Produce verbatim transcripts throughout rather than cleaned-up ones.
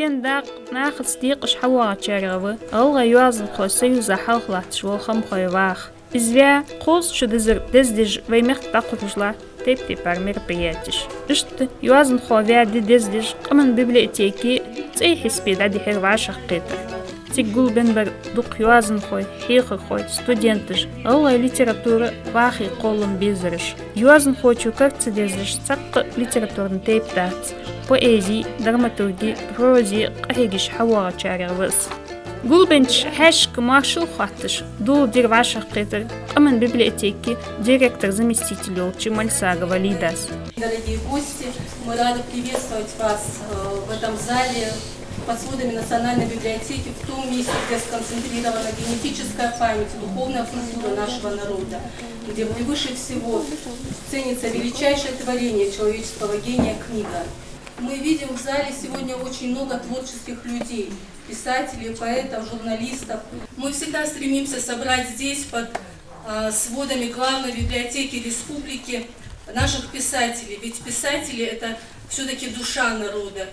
Вайна дакъа нахаца декъаш хьавоагӀачарех ва ГӀалгӀай йоазонхой союза хьалха латташ вола Хамхой Ваха. Из ваь кхузткъа шу дизар дездеш вай мехка дӀакхувргӀаш латт тайп-тайпара мероприятеш. Иштта йоазонхо ваь ди дездеш къаман библиотеке цӀай хьисапе дӀадихьар вӀашагӀкхетар. Цига гулбенна бар дукха йоазонхой, хьехархой, студенташ, гӀалгӀай литература, Вахий кхоллам безараш. Йоазонхочо карга ца дезаш цхьаккха литературни тайпа дац. Поэзи, драматурги, прози къахьегаш хьавоагӀачарех ва из. Гулбеннача хьаьшашка моаршал хоатташ, доладир вӀашагӀкхетар къаман библиотеке директора заместитель йолча Мальсагова Лидас. Дорогие гости, мы рады приветствовать вас, э, в этом зале под сводами Национальной библиотеки, в том месте, где сконцентрирована генетическая память и духовная культура нашего народа, где превыше всего ценится величайшее творение человеческого гения — книга. Мы видим в зале сегодня очень много творческих людей, писателей, поэтов, журналистов. Мы всегда стремимся собрать здесь, под, а, сводами главной библиотеки республики, наших писателей. Ведь писатели — это всё-таки душа народа,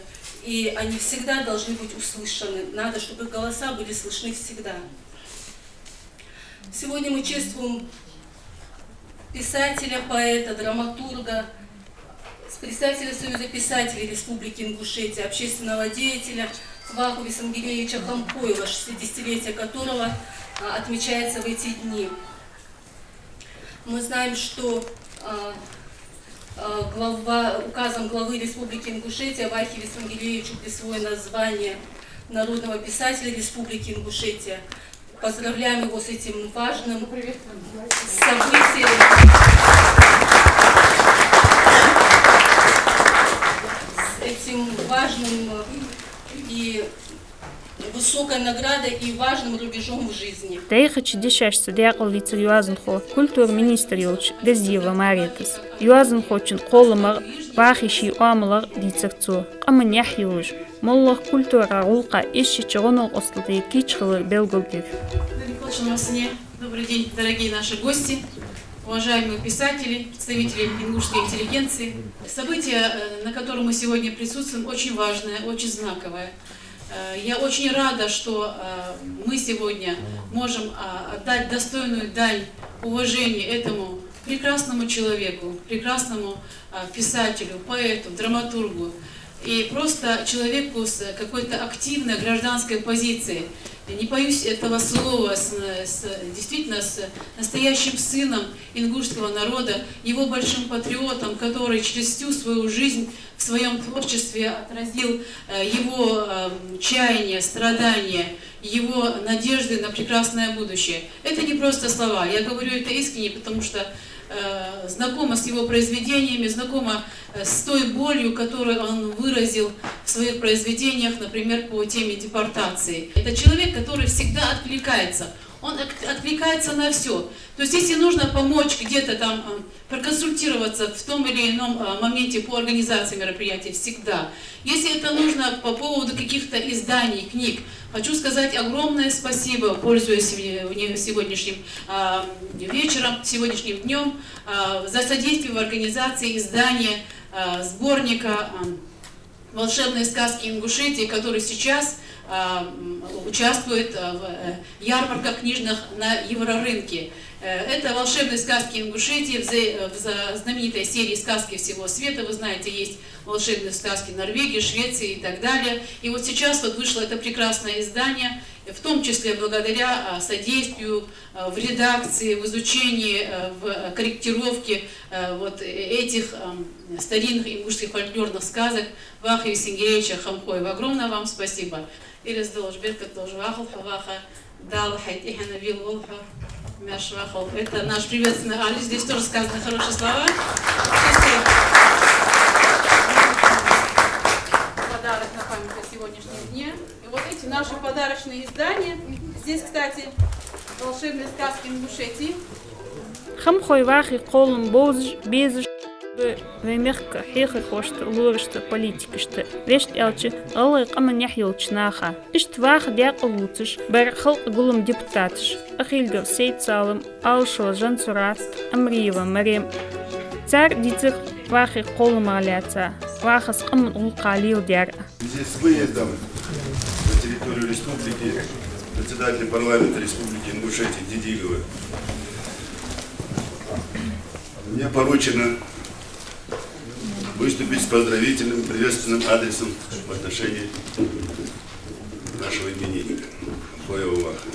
и они всегда должны быть услышаны. Надо, чтобы их голоса были слышны всегда. Сегодня мы чествуем писателя, поэта, драматурга, с-, представителя Союза писателей Республики Ингушетия, общественного деятеля Ваху Висангиреевича Хамхоева, шестидесятилетие которого, а, отмечается в эти дни. Мы знаем, что, а, а, глава, указом главы Республики Ингушетия Вахе Висангиреевичу присвоено звание народного писателя Республики Ингушетия. Поздравляем его с этим важным событием, с этим важным и высокой наградой и важным рубежом в жизни. ДӀаьхача дешашца даькъалвийцар йоазонхо, культура министр йолча Газиева Маретас. Йоазонхочун кхолламах, Вахий ший оамалах дийцар цо. Къаман яхь йолаш, моллагӀа культуран гӀулакха эшача гӀонал къоастале кийча хилар белгалдир. Добрый день, дорогие наши гости, уважаемые писатели, представители ингушской интеллигенции. Событие, э, на котором мы сегодня присутствуем, очень важное, очень знаковое. Э, я очень рада, что, э, мы сегодня можем, а, отдать достойную дань уважения этому прекрасному человеку, прекрасному, а, писателю, поэту, драматургу и просто человеку с какой-то активной гражданской позицией. Не боюсь этого слова, с, с, действительно с настоящим сыном ингушского народа, его большим патриотом, который через всю свою жизнь в своём творчестве отразил, э, его, э, чаяния, страдания, его надежды на прекрасное будущее. Это не просто слова. Я говорю это искренне, потому что, э, знакома с его произведениями, знакома, э, с той болью, которую он выразил в своих произведениях, например, по теме депортации. Это человек, который всегда откликается. Он отк-, откликается на всё. То есть, если нужно помочь где-то там, э, проконсультироваться в том или ином, э, моменте по организации мероприятий, всегда. Если это нужно по поводу каких-то изданий, книг, хочу сказать огромное спасибо, пользуясь вне-, вне-, сегодняшним, а, вечером, сегодняшним днём, а, за содействие в организации издания, а, сборника, а, «Волшебные сказки Ингушетии», который сейчас, а, м, участвует, а, в, э, ярмарках книжных на Еврорынке. Э, это «Волшебные сказки Ингушетии» в за-, в за-, знаменитой серии «Сказки всего света». Вы знаете, есть волшебные сказки Норвегии, Швеции и так далее. И вот сейчас вот вышло это прекрасное издание, в том числе благодаря, а, содействию, а, в редакции, в изучении, а, в, а, корректировке, а, вот, э, этих, ам, старинных ингушских фольклорных сказок Вахи Висангиреевича Хамхоева. Огромное вам спасибо. Ираз долаш, беркат долаш вахалва хьо, Ваха. Дала хьай тӀехьенна велаволва хьо. Маьрша вахалва. Это наш приветственный адрес. Здесь тоже сказаны хорошие слова. Подарок на память о сегодняшнем дне. И вот эти наши подарочные издания. Здесь, кстати, «Волшебные сказки Ингушетии». Хамхой Вахий кхоллам бовзаш, безаш ба вай мехка хьехархошта, лорашта, политикашта, вешта аьлча, гӀалгӀай къаман яхь йолча наха. Иштта Ваха даькъалвувцаш бар Халкъа Гуллама депутаташ Ахильгов Сайд-Салим, Алшева Жансурат, Амриева Марем. Цар дийцар Вахий кхолламах лаьца, Вахас къаман гӀулакха леладаьр. В связи с выездом Республики, председателя парламента Республики Ингушетия Дидигова, мне поручено выступить с поздравительным, приветственным адресом в отношении нашего именинника Хамхоева Ваха.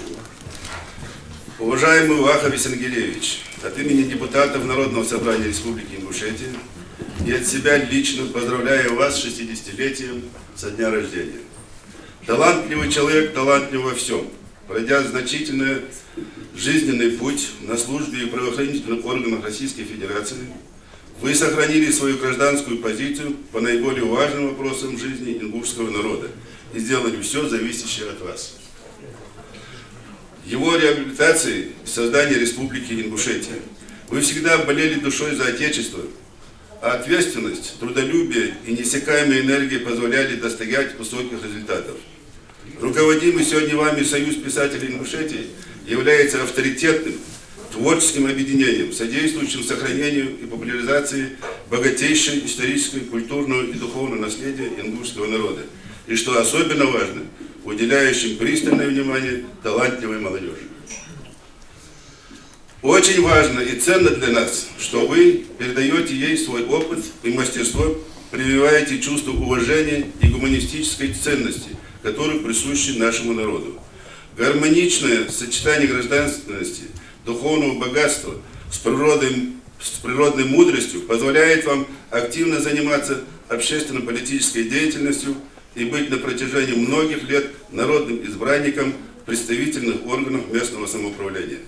Уважаемый Ваха Висангелиевич, от имени депутатов Народного собрания Республики Ингушетия и от себя лично поздравляю вас с шестидесятилетием со дня рождения. Талантливый человек, талантлив во всем. Пройдя значительный жизненный путь на службе в правоохранительных органах Российской Федерации, вы сохранили свою гражданскую позицию по наиболее важным вопросам жизни ингушского народа и сделали всё зависящее от вас. Его реабилитации и создания Республики Ингушетия. Вы всегда болели душой за Отечество, а ответственность, трудолюбие и неиссякаемая энергия позволяли достигать высоких результатов. Руководимый сегодня вами Союз писателей Ингушетии является авторитетным творческим объединением, содействующим сохранению и популяризации богатейшего исторического, культурного и духовного наследия ингушского народа, и, что особенно важно, уделяющим пристальное внимание талантливой молодёжи. Очень важно и ценно для нас, что вы передаёте ей свой опыт и мастерство, прививаете чувство уважения и гуманистической ценности, которые присущи нашему народу. Гармоничное сочетание гражданственности, духовного богатства с природой, с природной мудростью позволяет вам активно заниматься общественно-политической деятельностью и быть на протяжении многих лет народным избранником представительных органов местного самоуправления.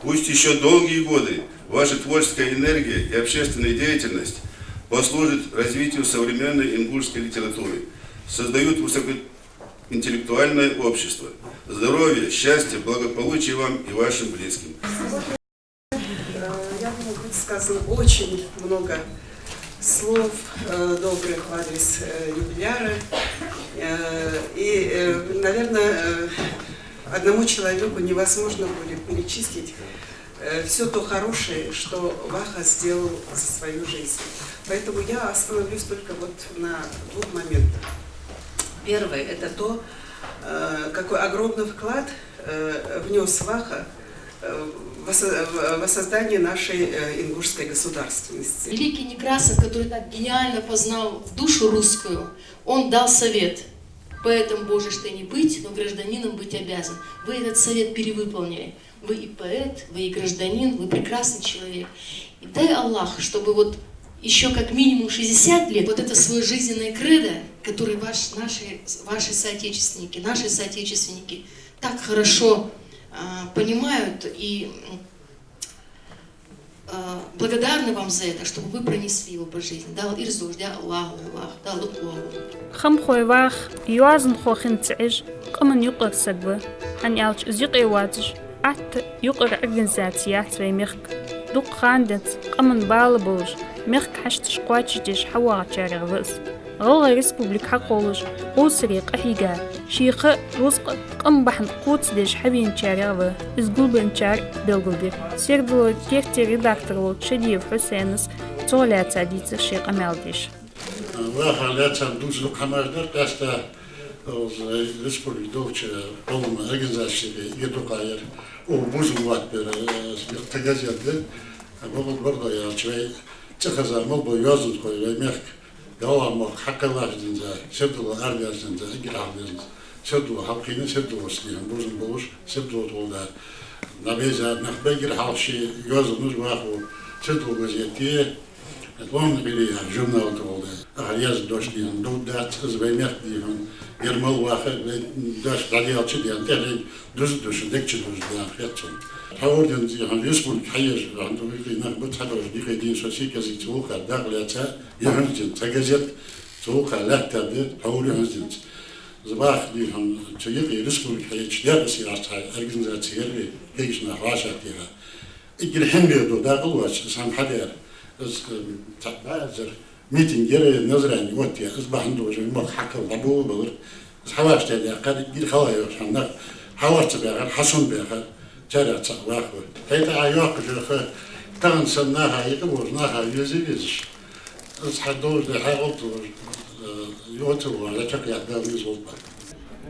Пусть ещё долгие годы ваша творческая энергия и общественная деятельность послужат развитию современной ингушской литературы, создают высокоинтеллектуальное общество. Здоровья, счастья, благополучия вам и вашим близким. Э, я думаю, будет сказано очень много слов, э, добрых в адрес, э, юбиляра. Э, и, э, наверное, э, одному человеку невозможно будет перечислить, э, всё то хорошее, что Ваха сделал за свою жизнь. Поэтому я остановлюсь только вот на двух моментах. Первое — это то, э, какой огромный вклад, э, внёс Ваха, э, в осо-, в, в создание нашей, э, ингушской государственности. Великий Некрасов, который так гениально познал душу русскую, он дал совет: «Поэтом, Боже, что не быть, но гражданином быть обязан». Вы этот совет перевыполнили. Вы и поэт, вы и гражданин, вы прекрасный человек. И дай Аллах, чтобы вот ещё как минимум шестьдесят лет вот это своё жизненное кредо, которое ваш-, наши, ваши соотечественники, наши соотечественники так хорошо, а, понимают и, м, а, благодарны вам за это, чтобы вы пронесли его по жизни. Дала ирзаш, Даьла Аллахӏ, Аллахӏ, Даьла лукъ лолва. Хамхой Ваха йоазонхо хинна ца Ӏеш, къаман юкъара саг ва, хӀана аьлча из юкъе воацаш атта юкъара организаци яц вай мехка. Дукха ха денз къаман бала болаш, мехка хьашташ кхоачашдеш хьавоагӀачарех ва из. ГӀалгӀай республика хьакхоллаш, къовсаре къахьийга, ший ха, рузкъа, къам бахьан кхоачашдеш хьавеначарех ва из. Гулбеннараш белгалдир Сердалой керттера редактор волча Шадиев Хьусейна цох лаьца дийцар ший къамаьл деша. Вахах лаьца дувца дукха хӀамаш дар, къаьстта, э, республика долча къаман организацешка эггара дукха яр, о, бувзам латтабар, э, тха газет да, бакъда бакъда аьлча вай цӀихеза мел бола йоазонхой вай мехка, ГӀалгӀай мохк хьакхеллача денз, сердало арадаьча денз, эггара хьалха денз, сердало хьалкхийна, сердалоца дийхьа бувзам болаш, сердало тӀа гӀолла да. Набеза нах ба эггара хьалха ший йоазонаш Вахо, «Сердало» газете, «Лоам-Ӏуйре» яха журнал тӀа гӀолла да. Ахар яздаь дош дийхьа дов дац, из вай мехка дийхьа, ер мел Ваха, вай дош дӀадаьлча дийхьа, тӀехьа дуза-дузаш, дегча дузаш дийхьа хет сона. Тхьовра денз дийхьа республика хьаеш, хӀанз дукха юкъе нах ба, цхьабараш дийхьа дийна со сий кӀезига цу гӀулакха дакъа лаьца, юххьанца денз цхьа газет цу гӀулакха лаьттад да, тхьовра юххьанца денз. Из Ваха дийхьа цу юкъе республика хьаеча, дегӀасе яц цхьа организаци яр вай, кегийча наха вӀашагӀтеха. Эггара хьинбе дола дакъа лоацца, из хӀама хьадаьр. Из, м, цхьа базар митинг яр Назране оттаяь, из бахьан долаш вай мохк хьакхелла дӀаболабелар. Из хьавӀашагӀтеха даьккхар, эггара хала йоагӀаш хӀама нах хьавӀашагӀтеха баьхар, хьасомабаьхар, царех цаӀ Ваха ва. ХӀаьта Ӏа йоаккхаш йола ха, тахан санна наха юкъе болча наха веза везаш, из хьадолаш да хьагӀолталуш, э, йоацалуш, чакхъяхьа дала веза волба.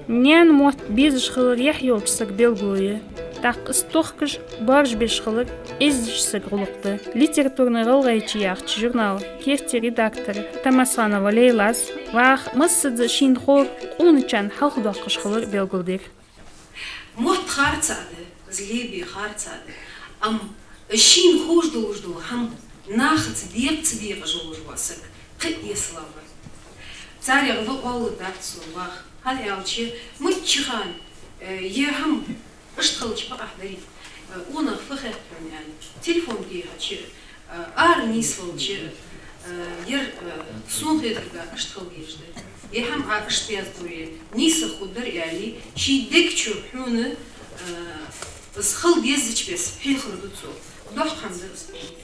Наьна мотт безаш хилар яхь йолча сага белгало я. ТӀаккха из тохкаш, боаржабеш хилар эздийча сага гӀулакх да. «Литературни гӀалгӀайче» яхача журнала керттера редактора Тамасханова Лейлас ваха массаза шийна ховр къоначарна хьалхадоаккхаш хилар белгалдир. Мотт харцахьа да, из лебе харцахьа да. Амма шийна ховш долаш дола хӀама нахаца декъа ца декъаш волаш вола саг кхы а эсала ва. Царех ва оаларгдац сона ваха. ХӀана аьлча, мичча хана, э, ер хӀама иштта хилча бакъахьа дарий, э, къонах фу хаьттад хьона аьнна, телефон тӀа хьежача, э, ара нийсвелча, э, ер, э, сона хетарга, иштта хила дезаш да. Ер хӀама Ӏа иштта яздой, нийса хургдар аьле, ший дег чу хьона, э, из хила дезача беса хьехар ду цо. Доккха хӀама да из.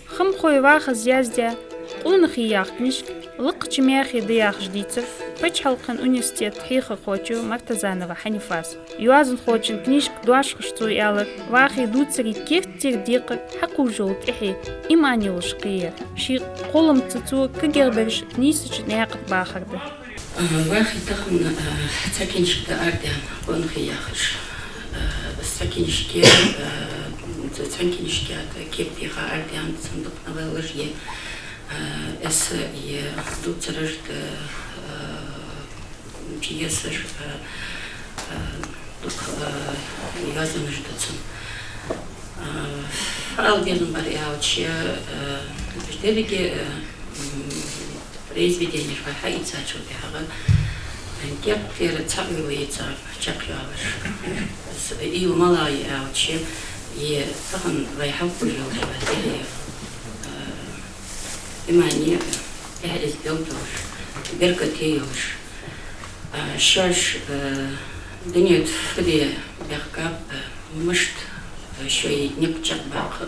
Хамхой Вахас яздаь «Къонахий» яха книжка лакхача мехе да яхаш дийцар паччахьалкхен университета хьехархочо Мартазанова Хьанифас. Йоазонхочун книжка доашхаш цо аьлар Вахий дувцарий керттера декхар хьакхувш йола тӀехье иман йолаш кхеяр. Ший кхолламца цо кагийрдаш нийсача наькъа тӀа бахар да. Вахий тахан, а, цхьа книжка да арадаьнна, «Къонахий» яхаш. А, цхьа книжка, а, цхьан книжка тӀа кепа тӀа арадаьнна цун дукха новеллаш я, а, эссе я, дувцараш да, а, пьесаш, а, а, дукха, а, йоазонаш да цун. А, фу ала безам бар аьлча, а, уж деррига, а, м, произведенеш вай хьаийцачул тӀехьагӀа, керттера цхьа уйла я цар чакхйоалаш. С-, уйла малагӀа я аьлча, е тахан вай хьалкхувш йолаш ва тӀехье, а, имане, а, тӀехьа из белгалдолаш, беркате йолаш. А, шоаш, а, дунен тӀа фу де бехкаб, а, мишта, а, шоай никъ чакхбаккха,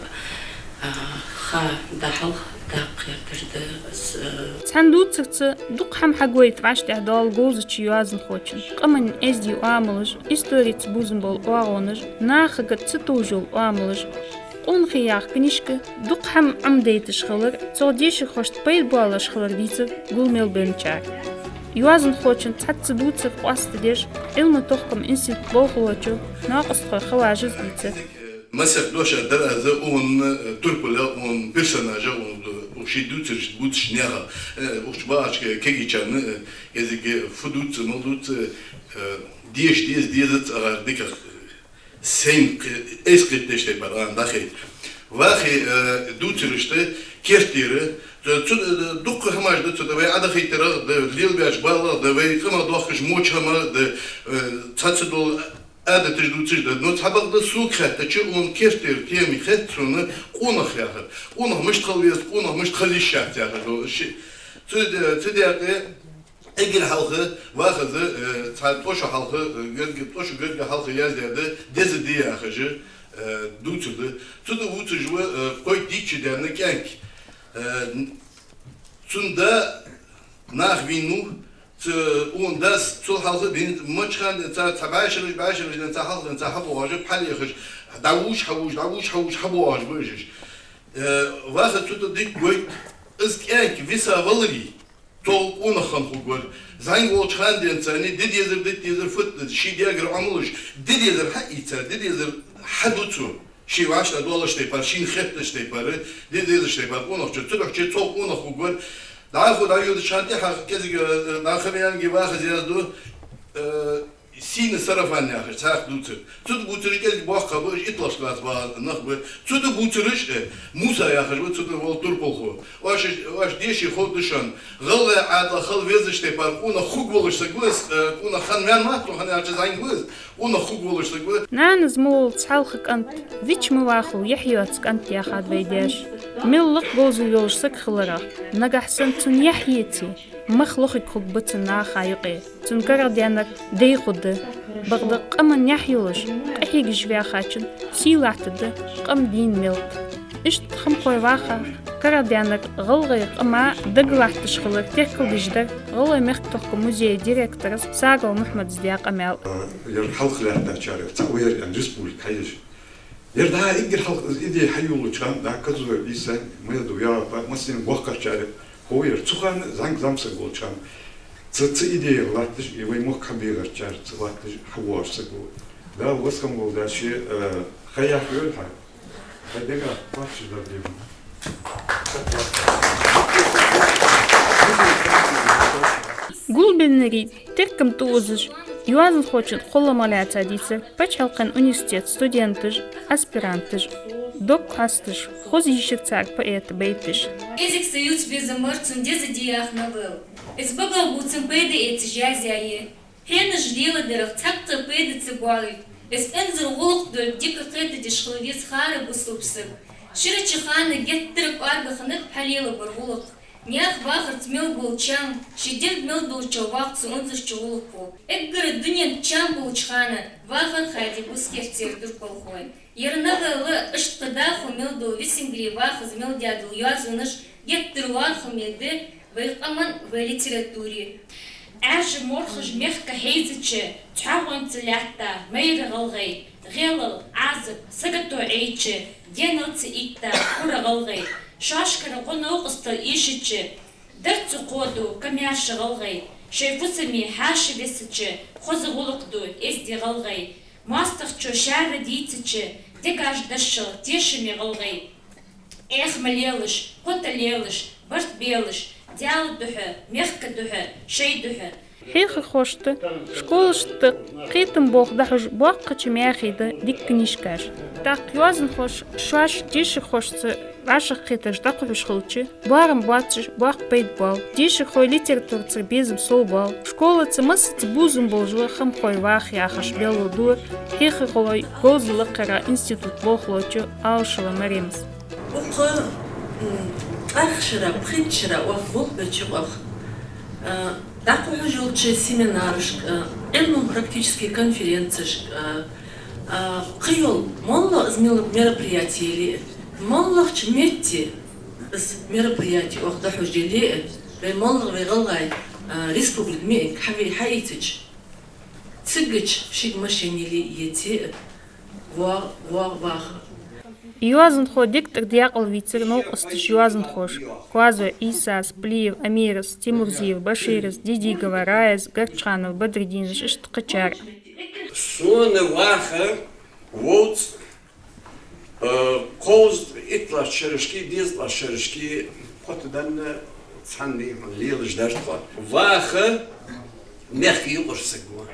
а, ха да хьалха даккха гӀерташ да из, а. Цхьан дувцарца дукха хӀама хьагойт вӀаштӀехьадоал говзача йоазонхочун. Къаман эздий оамалаш, историца бувзам бола оагӀонаш, нахага ца товш йола оамалаш. «Къонахий» яха книжка дукха хӀама Ӏомадайташ хилар, цох дешархошта пайда боалаш хилар дийцар гулмел бенначар. Йоазонхочун цхьацца дувцар къоастадеш, Ӏилма-тохкама института болхлочо Наькъастхой Хаважас дийцар. Массехк дош дар аз укхун, э, турпала, укхун персонажа, укхун, э, укх ший дувцараш дувцача наьха, э, укх чу багӀача кагийчарна, э, кӀезига фу дувц, мала дувц, э, деша деза, дезац агӀар дикагӀа. Сайна кхы-, эс кхетадеш тайпара, а, дӀахайта. Вахий, э, дувцарашта керттера, цу, цу, э, дукха хӀамаш да цу тӀа, вай Ӏодахийтарах да, лелабаьча балах да, вай къамах доахкаш моча хӀамах да, э, цхьацца дола Ӏадаташ дувцаш да. Но цхьабакъда сога хаьттача, укхун керттера тема хет сона къонах яхар. Къонах мишта хила веза, къонах мишта хила йиш яц яхаш дола ши-, цу, э, цу даькъе Эггара хьалха Вахас, э, цхьа тӀошу хьалха, э, гарга, тӀошу гарга хьалха яздаьд «Деза ди» яхаш, э, дувцар да. Цу тӀа вувцаш ва, э, кхойтта-йиъча даьнна кӀаьнк. Э, цун да нах вийнав, ц-, укхун дас цул хьалха вийна, мачхана цар цхьа бӀаьшераш, бӀаьшераш ден цхьа хьалха ден цхьа хьабоагӀаш, пхьа лехаш, дӀавувш, хьавувш, дӀавувш, хьавувш, хьабоагӀаш ба уж. Э, Вахас цу тӀа дика гойт, из кӀаьнк виса валаре, цо къонах хинна хургвар. ЗӀамига волча хана денз цунна де дезар, дита дезар, фуд, ший дегара Ӏамалаш де дезар хьаийца, де дезар хьаду цо. Ший вӀаштӀехьадоалача тайпара, шийна хеттача тайпара, де дезача тайпара къонахчо. Цудухьа цо къонах хургвар. ДӀахо дӀайодача хана тӀехьагӀа кӀезига, э, нах хӀама яьннараш Вахас яздо, э, «Сийна сарафан» яхаш цхьаькха дувцар. Цу тӀа бувцараш кӀезига боккхий ба, уж итталагӀча класс ба нах ба. Цу тӀа бувцараш, э, Муса яхаш ва, цу тӀа вола турпалхо. Оаш, оаш дешар ховргда шоана, гӀалгӀай Ӏаьдала хила везача тайпара къонах хургволаш саг ва из, э, къонах хинна ваьнна вац, хӀана аьлча зӀамига ва из, къонах хургволаш саг ва. Нанас ма воллалца хьалха кӀант, вича ма вахалва яхь йоаца кӀант, яхад вай даьша. Мел лакха говзал йолаш саг хиларах, нагахьа санна цун яхь еце, мах лохаргхургба цун наха юкъе. Цун карагӀдаьннар дай хургда. Бакъда къаман яхь йолаш, къахьегаш ваьхачун сий латтаргда къам дийна мел тӀа. Иштта Хамхой Вахас карагӀдаьннар гӀалгӀай къаман даг латташ хилар теркалдеш дар ГӀалгӀай мехка тохкама музея директорас Сагов Мухьмадас даь къамаьл. Ер хьалха лаьттачарех цаӀ ва ер, аьнна, республика хьаеш. Ер дӀа эггара хьалха из идея хьайолалуча хана, дӀа Козлой Ӏийсай, Мамедов Якъупа, массанена воккхачарех хов ер. Цу хана зӀамига зӀамсаг волча хана Цу, цу идеях латташ, и вай мохк хьабийгӀарчар цу латташ хьавоагӀаш саг ва. Дала васхам волда ше, э, ха яхь йойла хьа. Хьай дега кхоачаш дар дийна. Гулбеннарий теркам тӀаозаш, йоазонхочун кхоллам лаьца дийцар паччахьалкхен университета студенташ, аспиранташ, дог кхоасташ, хоза йийшар цар поэта байташ. Кӏезига са ювц безам бар цун деза ди яхна вел. Из багал бу цун пайда эцаш язъяьй. Хьенаш леладарах цхьаккха пайда ца боалийта, из инзар гӀулакх долга дика кхетадеш хила веза хара бусалба саг. Ширача хана геттара кӀоарга хиннад хьалелабара гӀулакх. Наьха вахарца мел бола чам, ший динга мел долчоа вахача цу инзарча гӀулакхо. Эггара дунен чам болча хана вахар хьаде бус керцера турпалхой. Ер наггахьа а иштта кхы дӀахо мел дола висингара вахаза мел даь дола йоазонаш геттара лоархӀаме да вай къаман, вай литературе. Ӏаьржа морхаш мехка хьайзача, цхьоагӀонца лаьтта майра гӀалгӀай, гӀелал, Ӏазап, сагото Ӏайча, денал ца итта кура гӀалгӀай, шоашкара гӀо-новкъостал ийшача, дар цу кходу камаьрша гӀалгӀай, шоай фусаме хьаьша висача, хоза гӀулакх ду эздий гӀалгӀай, моастагӀчо шаьра дийцача, дегаш дашшал тешаме гӀалгӀай. Ӏеха ма лелаш, кхо тӀа лелаш, барт белаш, Даьла духьа, мехка духьа, шоай духьа. Хьехархошта школашта кхетам болх дӀахьош боккхача маьхий да дика книжкаш. ТӀаккха йоазонхоша шоаш дешархошца вӀашагӀкхеташ дӀакхухьаш хилча, боарам боацаш боккха пайда боал, дешархой литературацара безам совбоал, школаца массаза бувзам болаш ба хамхой ваха яхаш белгалдора хьехархой говзал лакхара института болхлочо Алшева Маремас. Укх, м, аргӀа шера, пхийтта шера оаха болх беча юкъах, а, дӀакхухьаш йолча семинарашка, а, Ӏилман-практически конференцешка, а, а, кхыйола моллагӀа из мел-, мероприяти яле а, моллагӀча метте из мероприяти оаха дӀахьош яле а, вай моллагӀа вай гӀалгӀай, а, республика миинга хьаве-, хьаийцача, цигача шийга машен яле а, еце а, воагӀа, воагӀа ваха. Йоазонхо дикадар даькъала вийцар новкъосташа йоазонхоша: Квазой Ӏийсас, Плиев Амирас, Тимурзиев Баширас, Дидигова Раяза, Горчханов Бадретдинас, иштта кхычар. Сона ваха вовз, э, кховзткъа иттлагӀча шерашка, дезткъалагӀча шерашка кхо тӀа денна цхьанне хьона лелаш дар тхо. Ваха мехка юкъара саг ва.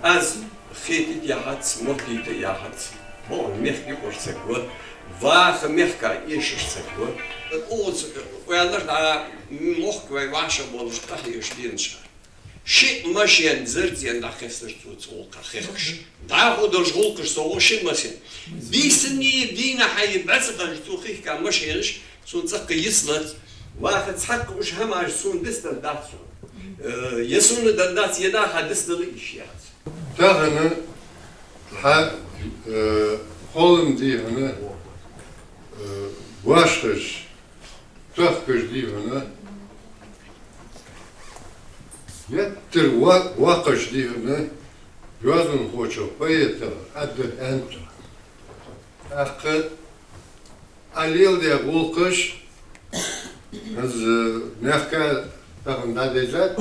Аз хетийта яхац, моттийта яхац. Бокъонца мехка юкъара саг ва. Ваха мехка эшаш саг ва. Укхаза оалар дӀа, мохк вай вӀашагӀболаш къахьегаш денача хана, шиъ машен зерзена дӀакхестар цо цу гӀулакха хехкаш. ДӀахо долаш гӀулакхаш совгӀа шин машен. Бийсанна, дийнахьа, бӀаьзкъанна цо хихка машенаш сона цӀаккха йицлац. Ваха цхьаккха уж хӀамаш сона дицденна дац сона. Э, е сона денна дац, е наха дицдала йиш яц. Тахан хьа, э, холам дий хьона, э, башхаш, тохкаш дий хьона, геттара ва-, воккхаш дий хьона, йоазонхочох, поэтах, Ӏадда аьннад. ТӀаккха Ӏа леладаь гӀулакхаш, из мехка тахан дӀадайзад,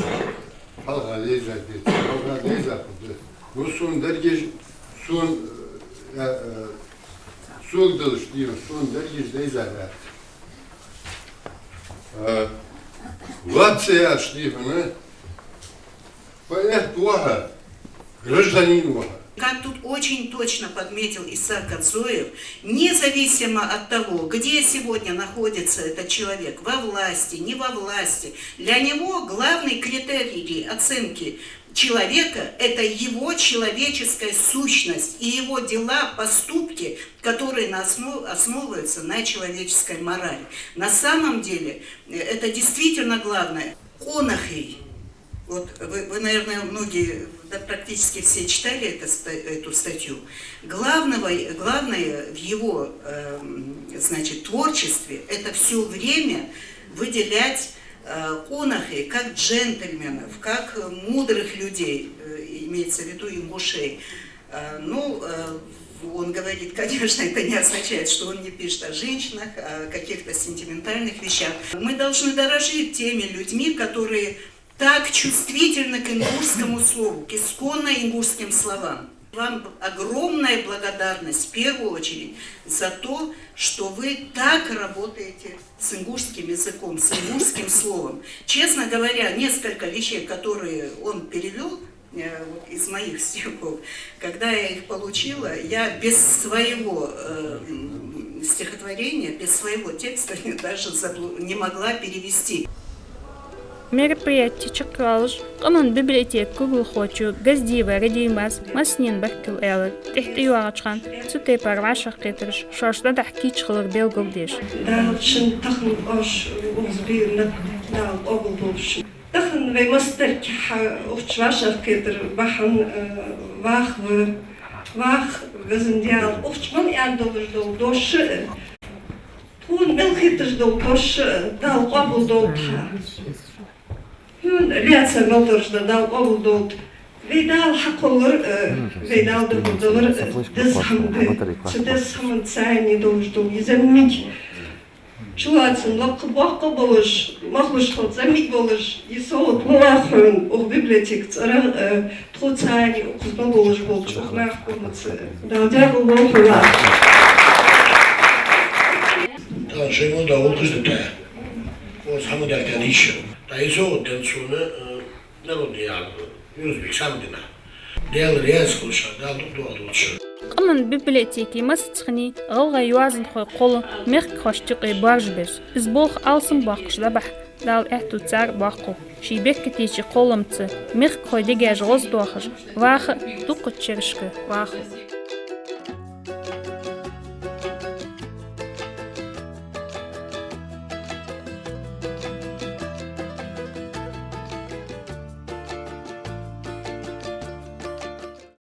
хьалха дайзад, хьалха дайзад хургда. Ну, сона дерригаш, сона, э, э, сога далаш дий хьона, сона дерригаш дайзад. Э, лоацца яхаш дий хьона, поэт ва хьо, гражданин ва хьо. Как тут очень точно подметил Исаак Кодзоев, независимо от того, где сегодня находится этот человек, во власти, не во власти, для него главный критерий оценки человека — это его человеческая сущность и его дела, поступки, которые на основ-, основываются на человеческой морали. На самом деле, э, это действительно главное. Къонахий. Вот вы, вы, наверное, многие, да, практически все читали это ста-, эту статью. Главного, главное в его, эм, значит, творчестве — это всё время выделять, э, къонахий как джентльменов, как мудрых людей, э, имеется в виду ингушей. Э, ну, э, он говорит, конечно, это не означает, что он не пишет о женщинах, о каких-то сентиментальных вещах. Мы должны дорожить теми людьми, которые Так чувствительны к ингушскому слову, к исконно ингушским словам. Вам огромная благодарность в первую очередь за то, что вы так работаете с ингушским языком, с ингушским словом. Честно говоря, несколько вещей, которые он перевёл, э, вот из моих стихов, когда я их получила, я без своего, э, м, стихотворения, без своего текста даже заблу-, не могла перевести. Мероприяти чакхйоалаш, къаман библиотека кулгалхочо Газдиева Радимас массанена баркал аьлар, тӀехьа тӀайоагӀача хана цу тайпара вӀашагӀкхетараш шоашта дӀадахьа кийча хилар белгалдеш. Дала шун тахан оаш укхаза баьннаб, Дала къоабалдолда шун. Тахан вай массанега хьа укх чу вӀашагӀкхетара бахьан, э, вахар, вахар, везан Даьла, укх чу мел аьнна долаш дола дош а, тхона мел хеташ дола дош а Дала къоабалдолда хьа. Хьона лаьца мел даржда Дала къоабалдолда. Вай Дала хьакхоллар, э, вай Дала духьал далар, э, деза хӀама да. Цу деза хӀаман цайни долаш дола из зӀамига чулоацам лакха боккха болаш, махлуш хила зӀамига болаш, из совгӀат ма ваха хьона укх библиотека цӀерагӀа, э, тхо цайни укхаза мел болаш болча укх наха къамаьлаца. Дала даькъала волва хьо. Тахан шоай мел дола гӀулакхаш да тха. Укхаза хӀама даьлча дийша. Тха из совгӀат денна сона, э, народный яхар, юрзбик сам дина. Даьла раьза хилва шоана, Дала дукха доагӀа долда шо. Къаман библиотеке массацахни гӀалгӀай йоазонхой кхолла мехкахошта юкъе боаржабеш. Из болх алсамбоаккхаш дӀабахьа Дала аьттув цар боаккхалба. Ший беркатеча кхолламца мехкахой дегаш гӀоздоахаш, ваха а дукхача шерашка вахалба.